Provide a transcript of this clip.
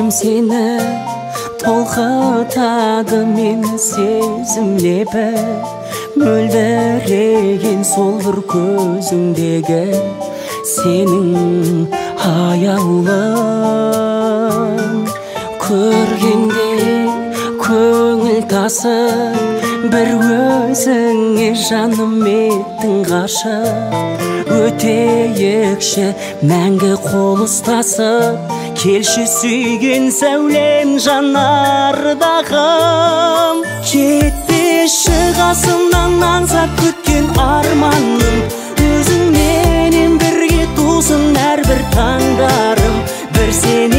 Көрем сені, толқытады мені сезім лебі, мөлдіреген сол бір көзіңдегі сенің аяулың. Көргенде көңіл тасып, бір өзіңе жаным еттің ғашық. Өтейікші мәңгі қол ұстасып, келші сүйген сәулем жанардағым. Кетпеші қасымнан аңсап күткен арманым, өзіңменен бірге тусын әрбір таңдарым. Бір сен